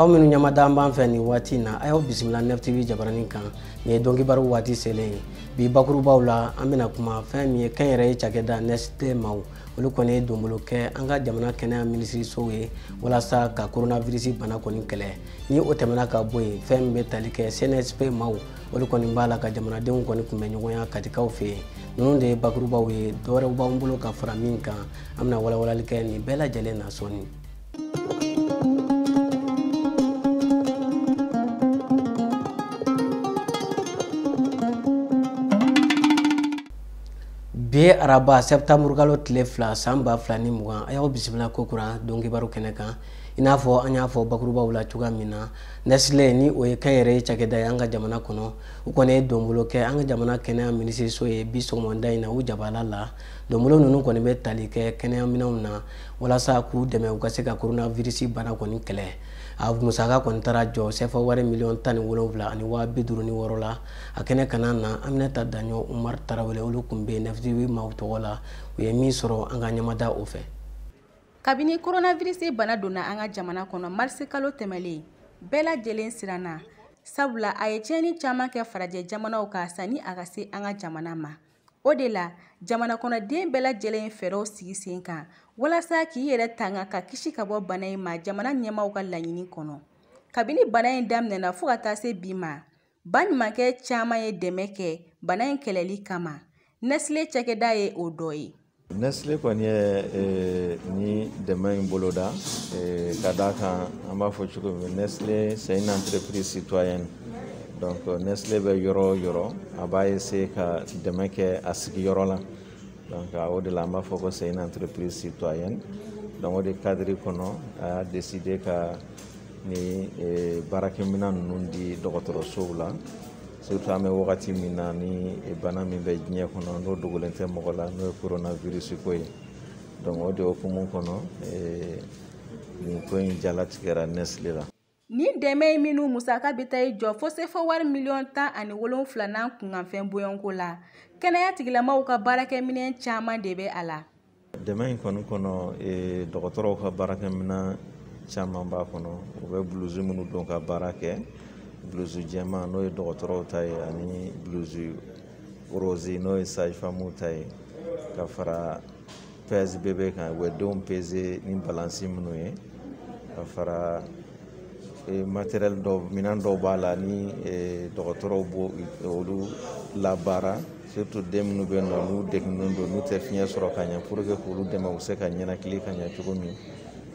Aw minnu ɲamada an b'an fɛ nin waati in na, a y'aw bisimila Nef TV jabaranin kan. Nin ye dɔnkibaru waati selen ye. Bi bakurubaw la, an bɛna kuma fɛn min ye kɛnyɛrɛye cakɛda Nestlé maaw, olu kɔni ye donbolo kɛ an ka jamana kɛnɛya minisirisow ye walasa ka coronavirus bana kɔni kɛlɛ. Ni o tɛmɛna ka bɔ yen, fɛn min bɛ tali kɛ CNSP maaw, olu kɔni b'a la ka jamanadenw kɔni kunbɛn ɲɔgɔnya Katikaw fɛ yen. Ninnu de ye bakurubaw ye, dɔwɛrɛw b'an bolo ka fara min kan, an bɛna walawalali kɛ nin bɛɛ lajɛlen na sɔɔni. Bi ye araba septembre kalo tile 2 san 2020, a y'aw bisimila kokura donkibaru kɛnɛ kan. I n'a fɔ an y'a fɔ bakurubaw la cogoya min na, Nestlé ni o ye kɛnyɛrɛye cakɛda ye an ka jamana kɔnɔ, u kɔni ye donbolo kɛ an ka jamana kɛnɛya minisiriso ye bi sɔgɔmada in na u jabala la. Donbolo ninnu kɔni bɛ tali kɛ kɛnɛyaminɛnw na walasa k'u dɛmɛ u ka se ka coronavirus bana kɔni kɛlɛ. A musaka kɔni taara jɔ sefa wari miliyɔn 17,056 la. A kɛnɛ kana na, Aminata Daɲɔ, Umar Tarawele, olu tun bɛ Nef TV maaw tɔgɔ la, u ye min sɔrɔ an ka ɲamada o fɛ. Kabini coronavirus bana donna an ka jamana kɔnɔ marisi kalo tɛmɛlen, bɛɛ lajɛlen siranna, sabula a ye tiɲɛni caman kɛ farajɛ jamanaw kan sanni a ka se an ka jamana ma. O de la, jamana kɔnɔden bɛɛ lajɛlen ye fɛɛrɛw sigi sen kan walasa k'i yɛrɛ tanga ka kisi ka bɔ bana in ma jamana ɲɛmaaw ka laɲini kɔnɔ. Kabini bana in daminɛna fo ka taa se bi ma, baɲumankɛ caman ye dɛmɛ kɛ bana in kɛlɛli kama. Nestlé cakɛda ye o dɔ ye. Nestlé kɔni ye ni dɛmɛ in boloda ka d'a kan, an b'a fɔ cogo min, Nestlé c'est une entreprise citoyenne. Donc Nestlé bɛ yɔrɔ o yɔrɔ, a b'a essayer ka dɛmɛ kɛ a sigiyɔrɔ la. Donc o de la an b'a fɔ ko c'est une entreprise citoyenne. Donc o de cadre kɔnɔ, a y'a décidé ka ni baarakɛminɛn ninnu di dɔgɔtɔrɔsow la. Surtout an bɛ wagati min na ni bana min bɛ diɲɛ kɔnɔ n'o dogolen tɛ mɔgɔ la, n'o ye coronavirus ko ye. Donc o de hukumu kɔnɔ, nin ko in jalatigɛra Nestlé la. Nin dɛmɛ in minnu musaka bɛ taa i jɔ fo sefa wari miliyɔn 17 n'a kunkanfɛn bɔɲɔgɔnko la, kɛnɛya tigilamaaw ka baarakɛminɛn caman de bɛ a la. Dɛmɛ in kɔni kɔnɔ, dɔgɔtɔrɔw ka baarakɛminɛn caman b'a kɔnɔ. U bɛ blouse minnu don ka baara kɛ, blouse jɛman n'o ye dɔgɔtɔrɔw ta ye, ani blouse rose n'o ye sage-femme ta ye, ka fara pèse bébé kan, u bɛ denw peser ni balance minnu ye, ka fara matériel dɔw, minɛn dɔw b'a la ni dɔgɔtɔrɔw b'o olu labaara, surtout den minnu bɛ yen nɔ n'u degunnen don, n'u tɛ fiɲɛ sɔrɔ ka ɲɛ, pour que k'olu dɛmɛ u bɛ se ka ɲɛnakili ka ɲɛ cogo min.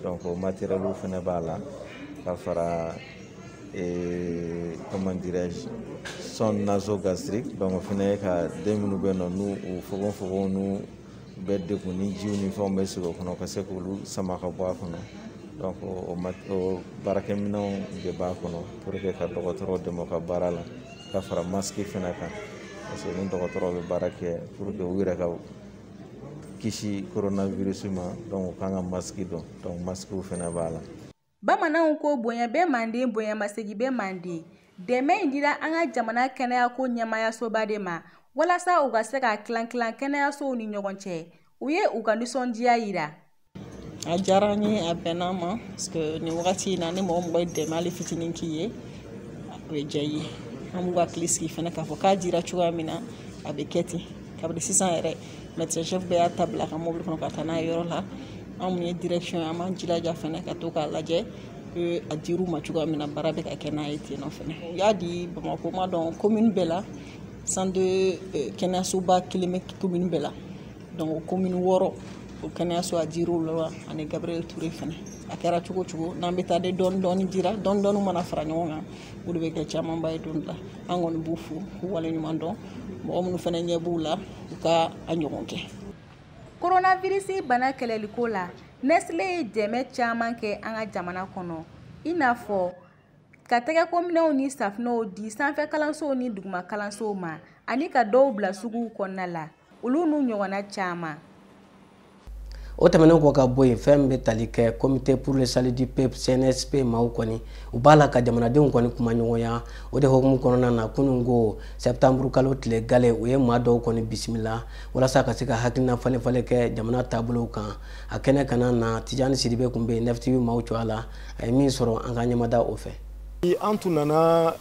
Donc o matériel fana b'a la, ka fara comment dirais-je, sonde nasogastrique. Donc o fana ye ka den minnu bɛ yen nɔ n'u fogonfogon n'u bɛ degun ni jiw ni fɛnw bɛ sigi o kɔnɔ, ka se k'olu sama ka bɔ a kɔnɔ. Donc o baarakɛminɛnw de b'a kɔnɔ pour que ka dɔgɔtɔrɔw dɛmɛ u ka baara la, ka fara masque fana kan, parce que ni dɔgɔtɔrɔw bɛ baara kɛ pour que u yɛrɛ ka kisi coronavirus ma, donc u kan ka masque don, donc masque fana b'a la. Bamananw ko bonya bɛ manden, bonya masegin bɛ manden. Dɛmɛ in dira an ka jamana kɛnɛyako ɲɛmaayasoba de ma walasa u ka se ka tilan tilan kɛnɛyasow ni ɲɔgɔn cɛ. U ye u ka nisɔndiya yira. A diyara n ye, a bɛnna n ma, parce que nin wagati in na ni mɔgɔ mɔgɔ ye dɛmɛ hali fitinin k'i ye, o ye diya i ye. An b'u hakili sigi fana k'a fɔ k'a dira cogoya min na, a bɛ kɛ ten. Kabini sisan yɛrɛ, médecin chef bɛɛ y'a ta bila a ka mobili kɔnɔ ka taa n'a ye yɔrɔ la. Anw mun ye direction ye, an b'an jilaja fana ka to k'a lajɛ a dir'u ma cogoya min na, baara bɛ ka kɛ n'a ye ten nɔ fana. U y'a di Bamakɔ ma dɔn commune bɛɛ la, centre kɛnɛyasoba kelen bɛ commune bɛɛ la. Donc o commune 6 o kɛnɛyaso a dir'u la, ani Gabriel Touré fana. A kɛra cogo cogo, n'an bɛ taa de dɔɔni dɔɔni dira, dɔɔni dɔɔni mana fara ɲɔgɔn kan, o de bɛ kɛ camanba ye don dɔ la. An kɔni b'u fo k'u waleɲuman dɔn, mɔgɔ minnu fana ɲɛ b'u la, u ka a ɲɔgɔn kɛ. Coronavirus bana kɛlɛliko la, Nestlé ye dɛmɛ caman kɛ an ka jamana kɔnɔ, i n'a fɔ ka tɛgɛkominɛnw ni safinɛw di sanfɛ kalansow ni duguma kalansow ma, ani ka dɔw bila suguw kɔnɔna la, olu n'u ɲɔgɔnna caman. O tɛmɛnen kɔ ka bɔ yen, fɛn bɛ tali kɛ Comité pour le salut du peuple, CNSP maaw kɔni, u b'a la ka jamanadenw kɔni kuma ɲɔgɔnya. O de hukumu kɔnɔna na, kunun ko septembre kalo tile gale, u ye maa dɔw kɔni bisimila walasa ka se ka hakilina falen falen kɛ jamana taabolow kan. A kɛnɛ kana na, Tijani Sidibe tun bɛ yen, 9 TV maaw cogoya la, a ye min sɔrɔ, an ka ɲɛmada o fɛ. An tun nana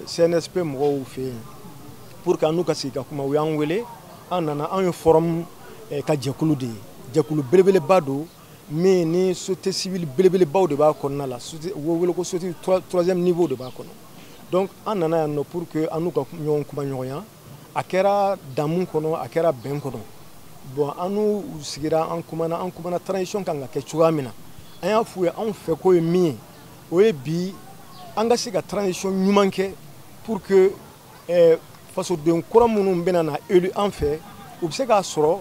CNSP mɔgɔw fɛ yen pour que an n'u ka sigi ka kuma. U y'an wele, an nana. An ye forum ka jɛkulu de ye, jɛkulu belebeleba don min ni société civile belebelebaw de b'a kɔnɔna la. U bɛ wele ko société troisième niveau de b'a kɔnɔ. Donc an nana yan nɔ pour que an n'u ka ɲɔgɔn kuma ɲɔgɔnya. A kɛra damu kɔnɔ, a kɛra bɛn kɔnɔ. Bon, an n'u sigira, an kumana, an kumana transition kan ka kɛ cogoya min na. An y'a f'u ye, anw fɛ ko ye min ye, o ye bi an ka se ka transition ɲuman kɛ pour que fasoden kura minnu bɛna na élu an fɛ, u bɛ se k'a sɔrɔ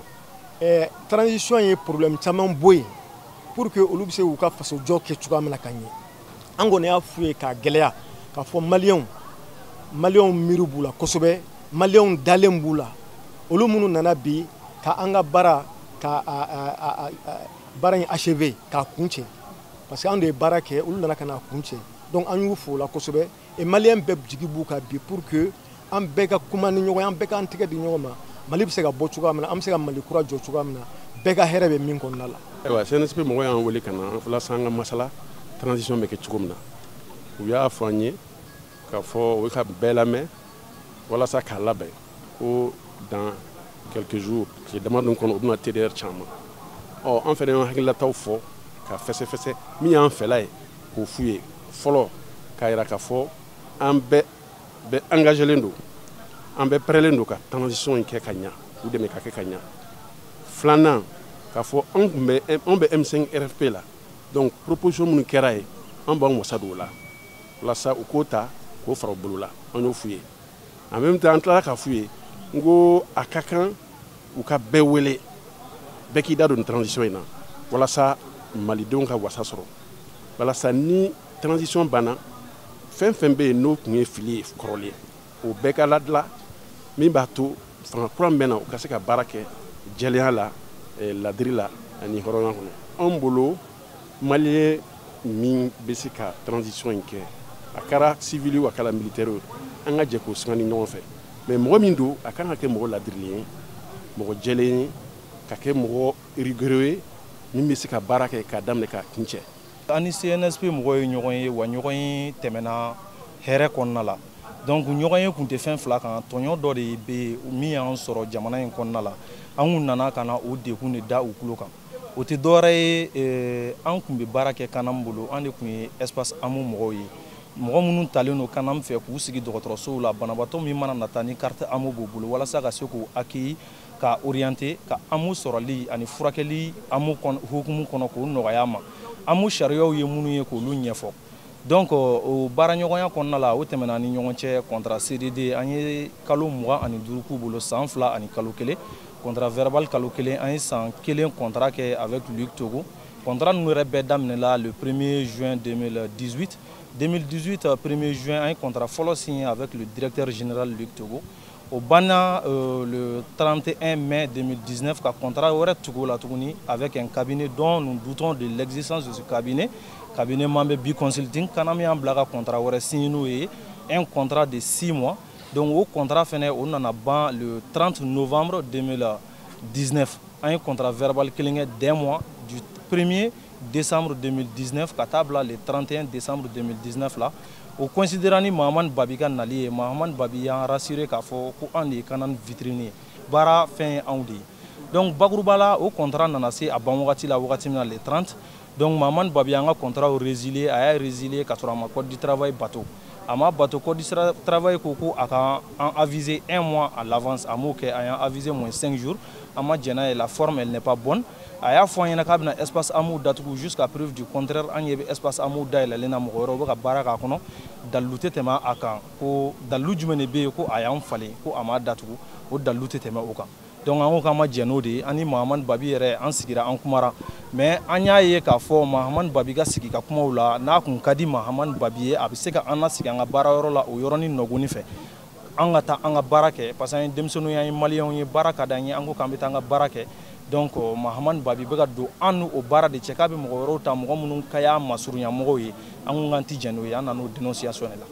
transition ye problème caman bɔ yen, pour que olu bɛ se k'u ka fasojɔ kɛ cogoya min na ka ɲɛ. An kɔni y'a f'u ye k'a gɛlɛya k'a fɔ maliyɛnw miiri b'u la kosɛbɛ, maliyɛnw dalen b'u la. Olu minnu nana bi ka an ka baara ka a baara in achever, k'a kuncɛ, parce que an de ye baara kɛ, olu nana ka n'a kuncɛ. Donc an y'u fo o la kosɛbɛ. Et maliyɛn bɛɛ jigi b'u kan bi pour que an bɛɛ ka kuma ni ɲɔgɔn ye, an bɛɛ k'an tɛgɛ di ɲɔgɔn ma, Mali bɛ se ka bɔ cogoya min na, an bɛ se ka Mali kura jɔ cogoya min na, bɛɛ ka hɛrɛ bɛ min kɔnɔna la. Ayiwa, CNSP mɔgɔw y'an wele ka na walasa an ka masala transition bɛ kɛ cogo min na. U y'a fɔ an ye k'a fɔ u bɛ ka bɛɛ lamɛn walasa k'a labɛn ko dans quelques jours, tile damadɔ kɔnɔ, u bɛna TDR caman. Ɔ, an fana y'an hakililataw fɔ ka fɛsɛfɛsɛ min y'an fɛla ye k'o f'u ye fɔlɔ, k'a yira k'a fɔ an bɛɛ bɛɛ engagélen don, an bɛɛ prêtlen don ka transition in kɛ ka ɲa, u dɛmɛ ka kɛ ka ɲa. Filanan, k'a fɔ an tun bɛ, anw bɛ M5 RFP la, donc proposition minnu kɛra ye, an b'an wasa don o la walasa u k'o ta k'o fara u bolo la. An y'o f'u ye. En même temps, an tilala k'a f'u ye n ko a ka kan u ka bɛɛ wele, bɛɛ k'i da don nin transition in na walasa malidenw ka wasa sɔrɔ, walasa ni transition banna, fɛn fɛn bɛ yen n'o tun ye fili ye kɔrɔlen, o bɛɛ ka ladila, min b'a to fanga kura min bɛ na, u ka se ka baara kɛ jɛlenya la, ladiri la ani hɔrɔnya kɔnɔ. Anw bolo, maliyɛn min bɛ se ka transition in kɛ, a kɛra civil o, a kɛra militaire o, an ka jɛ k'o sugandi ɲɔgɔn fɛ. Mais mɔgɔ min don, a kan ka kɛ mɔgɔ ladirilen ye, mɔgɔ jɛlen ye, ka kɛ mɔgɔ rigoureux ye, min bɛ se ka baara kɛ k'a daminɛ k'a kuncɛ. An ni CNSP mɔgɔw ye ɲɔgɔn ye wa, ɲɔgɔn ye tɛmɛna hɛrɛ kɔnɔna la. Donc ɲɔgɔn ye kun tɛ fɛn fila kan. Tɔɲɔ dɔ de bɛ yen min y'an sɔrɔ jamana in kɔnɔna la. An kun nana ka na o degun de da u tulo kan. O tɛ dɔwɛrɛ ye, an kun bɛ baara kɛ CANAM bolo. An de kun ye espace AMO mɔgɔw ye, mɔgɔ minnu talen don CANAM fɛ k'u sigi dɔgɔtɔrɔsow la, banabaatɔ min mana nata ni carte AMO b'u bolo, walasa ka se k'u accueillir, ka orienter, ka AMO sɔrɔli ani furakɛli AMO hukumu kɔnɔ k'o nɔgɔya ma, AMO sariyaw ye minnu ye k'olu ɲɛfɔ. Donc o baaraɲɔgɔnya kɔnɔna la, o tɛmɛna ni ɲɔgɔn cɛ. Contrat CDD, an ye kalo 25 k'u bolo, san 2 ani kalo 1. Contrat verbal kalo 1. An ye san 1 contrat kɛ avec Luc Togo. Contrat ninnu yɛrɛ bɛɛ daminɛla le 1er juin 2018. 2018 1er juin, an ye contrat fɔlɔ signé avec le directeur général Luc Togo. O banna le 31 mai 2019, ka contrat wɛrɛ tugu o la tuguni avec un cabinet dont nous doutons de l'existence de ce cabinet, cabinet Mambe Bi Consulting. CANAM y'an bila ka contrat wɛrɛ signé n'o ye, un contrat de 6 mois. Donc o contrat fɛnɛ, o nana ban le 30 novembre 2019. An ye contrat verbal kelen kɛ d'un mois, du 1er décembre 2019 ka taa bila le 31 décembre 2019 la. O coïncidera ni Mahamani Babi ka nali ye. Mahamani Babi y'an rassuré k'a fɔ ko an de ye CANAM vitrine ye, baara fɛn ye anw de ye. Donc bakuruba la, o contrat nana se a ban wagati la wagati min na, le 30, donc Mahamani Babi y'an ka contrat résilier. A y'a résilier ka sɔrɔ a ma code du travail bato, a ma bato. Code du travail ko ko a ka an aviser un mois à l'avance, a m'o kɛ, a y'an aviser moins 5 jours. An ma jɛn n'a ye, la forme, elle n'est pas bonne. A y'a fɔ an ɲɛna k'a bɛna espace AMO datugu. Jusqu'à preuve du contraire, an ɲɛ bɛ espace AMO dayɛlɛlen na, mɔgɔ wɛrɛw bɛ ka baara k'a kɔnɔ. Dalilu tɛ tɛmɛ a kan ko dalilu jumɛn de bɛ yen ko a y'an falen ko a m'a datugu? O dalilu tɛ tɛmɛ o kan. Donc an ko k'an ma jɛn n'o de ye. An ni Mahamani Babi yɛrɛ, an sigira, an kumara, mais an y'a ye k'a fɔ Mahamani Babi ka sigi ka kumaw la, n'a kun ka di Mahamani Babi ye, a bɛ se ka an lasigi an ka baarayɔrɔ la o yɔrɔnin nɔgɔnin fɛ, an ka taa an ka baara kɛ, parce que an ye denmisɛnninw ye, an ye maliyɛnw ye, baara ka d'an ye. An ko k'an bɛ taa an ka baara kɛ. Donc Mahamani Babi bɛ ka don an n'o o baara de cɛ, k'a bɛ mɔgɔ wɛrɛw ta, mɔgɔ minnu ka y'a masurunya mɔgɔw ye. An ko k'an ti jɛn n'o ye, an nana o dénonciation de la.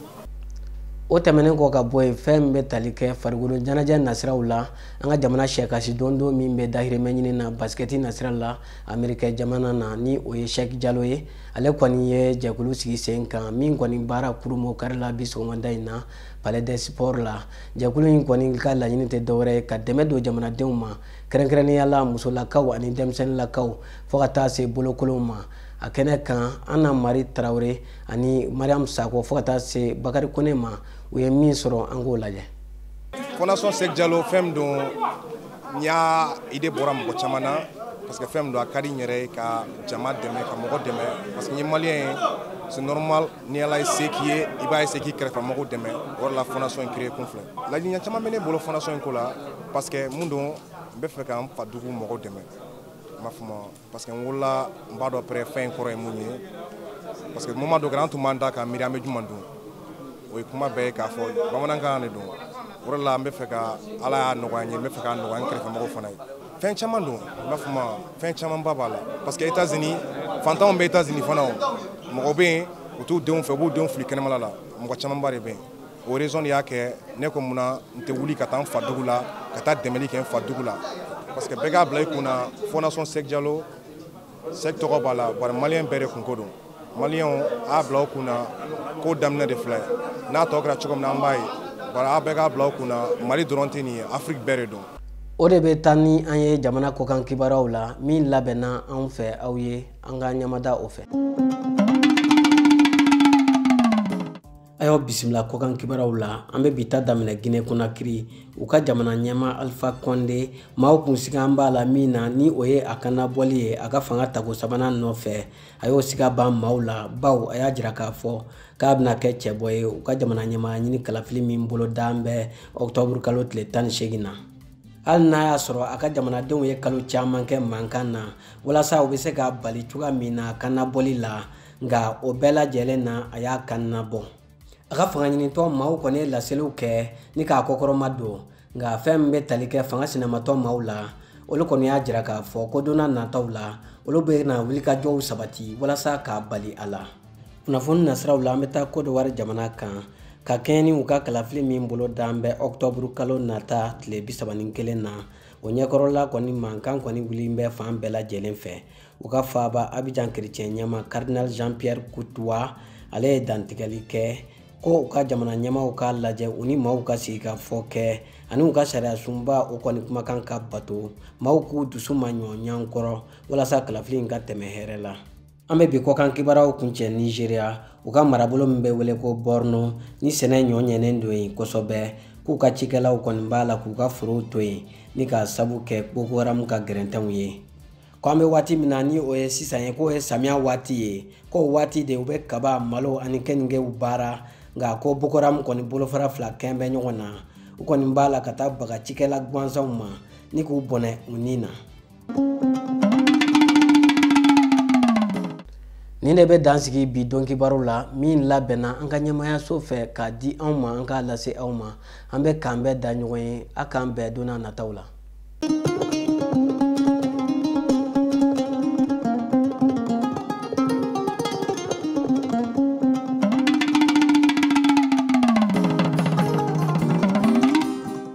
O tɛmɛnen kɔ ka bɔ yen, fɛn min bɛ tali kɛ farikolo ɲɛnajɛ nasiraw la, an ka jamana sɛkasi don min bɛ dahirimɛ ɲini na basikɛti nasira la Amerikɛ jamana na, ni o ye Sɛki Jalo ye, ale kɔni ye jɛkulu sigi sen kan min kɔni baara kurumo kari la bi sɔgɔmada in na Palais des Sports la. Jɛkulu in kɔni ka laɲini tɛ dɔwɛrɛ ye ka dɛmɛ don jamanadenw ma, kɛrɛnkɛrɛnnenya la musolakaw ani denmisɛnninlakaw, fo ka taa se bolokolonw ma. A kɛnɛ kan, Anna Mari Tarawele ani Mariam Sako, fo ka taa se Bakari Kone ma, u ye min sɔrɔ, an k'o lajɛ. Fondation Sek Jalo, fɛn min don, n y'a idée bɔra mɔgɔ caman na, parce que fɛn min don, a ka di n yɛrɛ ye ka jama dɛmɛ, ka mɔgɔ dɛmɛ, parce que n ye malien ye, c'est normal. Ni Ala ye se k'i ye, i b'a essayer k'i kɛrɛfɛ mɔgɔw dɛmɛ. O de la fondation in créé kun filɛ. Laɲini caman bɛ ne bolo fondation in ko la, parce que mun don, n bɛ fɛ ka n fa dugu mɔgɔw dɛmɛ, n b'a fɔ ma, parce que n wolola, n b'a dɔn pɛrɛ fɛn in kɔrɔ ye mun ye, parce que moment dɔ kɛra, an tun b'an da ka miiri an bɛ jumɛn dun. O ye kuma bɛɛ ye k'a fɔ bamanankan de don. O de la n bɛ fɛ ka, Ala y'a nɔgɔya n ye, n bɛ fɛ k'a nɔgɔya n kɛrɛfɛmɔgɔw fana ye. Fɛn caman don, n b'a fɔ ma, fɛn camanba b'a la, parce que États-Unis, fantanw bɛ États-Unis fana, o mɔgɔ bɛ yen, u t'u denw fɛ, u b'u denw fili kɛnɛmala la, mɔgɔ camanba de bɛ yen. O raison de y'a kɛ ne ko munna n tɛ wuli ka taa n fa dugu la, ka taa dɛmɛli kɛ n fa dugu la, parce que bɛɛ k'a bila i kun na, Fondation Sek Jalo, Sek tɔgɔ b'a la, bari malien bɛɛ de kunko don. Malienw a bila u kun na ko daminɛ de filɛ, n'a tɔ kɛra cogo min na, an b'a ye, bari a bɛɛ k'a bila u kun na, Mali dɔrɔn tɛ nin ye, Afrique bɛɛ de don. O de bɛ taa ni an ye jamana kɔkan kibaruyaw la min labɛnna anw fɛ aw ye, an ka ɲamada o fɛ. A y'aw bisimila kɔkan kibaruyaw la. An bɛ bi ta daminɛ Guinée Conakry, u ka jamana ɲɛmaa Alpha Condé, maaw kun siga b'a la min na, ni o ye a kannabɔli ye a ka fanga tako sabanan nɔfɛ. A y'o siga ban maaw la, baw a y'a jira k'a fɔ k'a bɛna kɛ cɛbɔ ye u ka jamana ɲɛmaa ɲini kalafili min bolo dan bɛ ɔkutɔburu kalo tile 18 na. Hali n'a y'a sɔrɔ a ka jamanadenw ye kalo caman kɛ mankan na walasa u bɛ se k'a bali cogoya min na kannabɔli la, nka o bɛɛ lajɛlen na, a y'a kannabɔ. A ka fanga ɲinitɔ maaw kɔni ye laseliw kɛ ni k'a kɔkɔrɔma don, nka fɛn min bɛ tali kɛ fanga sinamatɔ maaw la, olu kɔni y'a jira k'a fɔ ko don n'a nataw la, olu bɛ na wulikajɔw sabati walasa k'a bali a la. Kunnafoni nasiraw la, an bɛ taa Côte d'Ivoire jamana kan ka kɛɲɛ ni u ka kalafili min bolo dan bɛ ɔkutɔburu kalo nata tile 31 na. O ɲɛkɔrɔla kɔni mankan kɔni wuli bɛ fan bɛɛ lajɛlen fɛ. U ka faaba Abidjan kerecɛn ɲɛma Cardinal Jean-Pierre Koutoua, ale ye dantigɛli kɛ ko u ka jamana ɲɛmaaw k'a lajɛ u ni maaw ka sigi ka fɔ kɛ, ani u ka sariya sunba o kɔni kumakan ka bato, maaw k'u dusu ma ɲɔgɔn kɔrɔ walasa kalafili in ka tɛmɛ hɛrɛ la. An bɛ bi kɔkan kibaruyaw kuncɛ Nizeriya, u ka marabolo min bɛ wele ko Borno, ni sɛnɛ ɲɔ ɲɛnen don yen kosɛbɛ, k'u ka cikɛlaw kɔni b'a la k'u ka forow to yen ni k'a sabu kɛ Boko Haram ka gɛrɛntɛnw ye. Ko an bɛ waati min na ni o ye sisan ye, k'o ye samiya waati ye, k'o waati de u bɛ kaba, malo ani keningew baara, nka ko Boko Haram kɔni bolofara fila kɛn bɛ ɲɔgɔn na, u kɔni b'a la ka taa baga cikɛla gansanw ma ni k'u bɔnɛ u ni na. Nin de bɛ dan sigi bi don kibaru la min labɛnna an ka ɲɛmaayaso fɛ k'a di anw ma, an k'a lase aw ma. An bɛ k'an bɛɛ da ɲɔgɔn ye, a k'an bɛn don n'a nataw la.